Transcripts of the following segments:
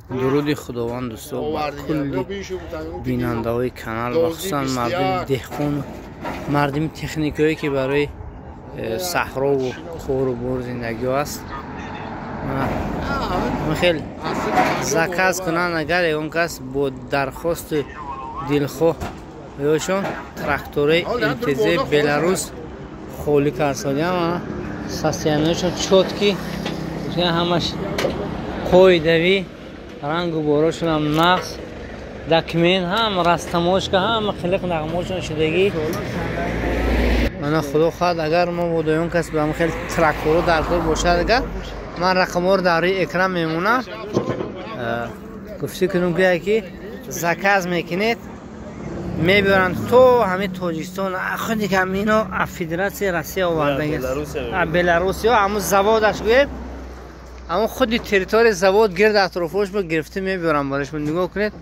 Дуруди Худованд, дӯсто, ба кулли бинандаҳои канал ва хусусан мардуми деҳқону мардуми техникое, ки барои саҳрову кору бор зиндагиҳо аст. Хел заказ кунанд, агар ягон кас бо дархости дилхоҳ ёшон трактори МТЗ Беларус холӣ карсодиам, состояниешон чёткий, ҳамаш қоидавӣ, рангу борошонам нақс, документ ҳама, растаможка ҳама, хилиқ нағмошон шудагӣ. Мана, худо хоҳад, агар мо бо доён кас ба хел тракторо дар кор бошад, агар ман рақамҳоро дар рӯи экран мемонам, гуфтӣ кунум, ки заказ мекунед, мебаранд то ҳамин Тоҷикистон. Худи ки ино федератсияи Россия овардагист, Беларусиё, ҳамун заводаш гӯем, ҳамун худи территорияи завод, гирд атрофош ба гирифта мебарам барош. Нигоҳ кунед,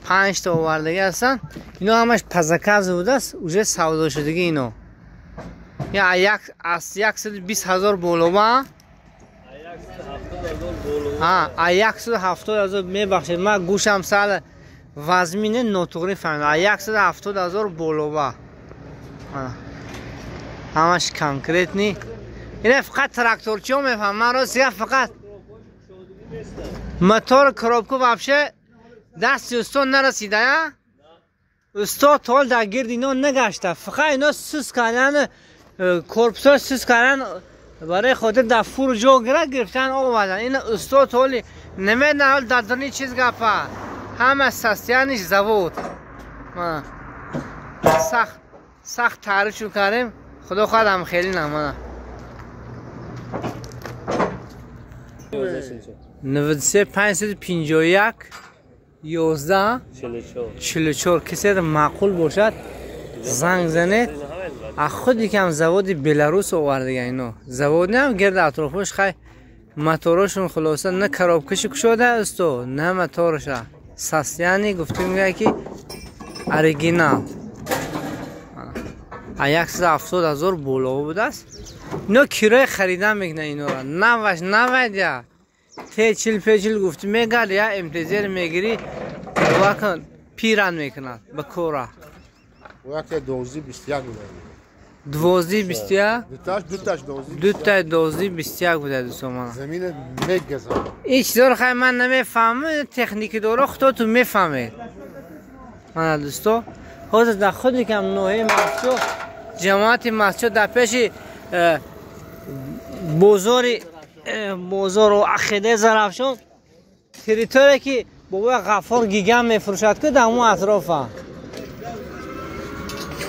панҷта овардагӣ ҳастанд. Ино ҳамаш по заказу будааст, уже савдошудагӣ. Ино аз 120 000 болоба, 170 000. Мебахшед, ман гӯшам сал вазмине, нотуғри фаҳмид. А 170 000 болоба, ҳамаш конкретный. Ина фақат тракторчиҳо мефаҳмам. Ман рост гап, фақат мотор, коробку вообще дасти устод нарасида, я устод то ҳол дар гирди ино нагашта. Фақат ино сус кардан, корпусо сус кардан, барои хотир дар фур ҷо гира гирифтан овардан. Ина устод ҳоли намедонам, ҳол дар даруни чиз гапа, ҳама состояниш завод. Сахт сахт таърифшон кардем, худо хоҳад, ҳам хеле намана. 93 551 11 44. Касе маъқул бошад, занг занед. А худи кам заводи Беларус овардага ино, заводниам гирд атрофош. Хай, моторошон, хулоса, на коробкаши кушода усто, на мотороша. Состояние, гуфтем, ки оригинал, а 170 000 боло будааст. Ино кироя харидан мекунад инора, наваш навайдя течил печил гуфти мегард, я МТЗ мегирӣ, вакн пиран мекунад ба кора. Дувозди бисту як, дутай дувозди бисту як буда, дӯстомана. Ин чизоро хай ман намефаҳмам, техники доро худотун мефаҳмед. Мана, дӯсто, ҳозир дар худи кам ноҳияи Мастчо, ҷамоати Мастчо, дар пеши бозори бозору ақидаи Зарафшон, территория, ки бобои Ғаффор гиган мефурӯшад, ки дар ҳамон атрофа.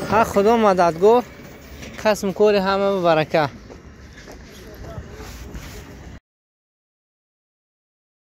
Ҳа, худо мададгор, касм кори ҳама барака.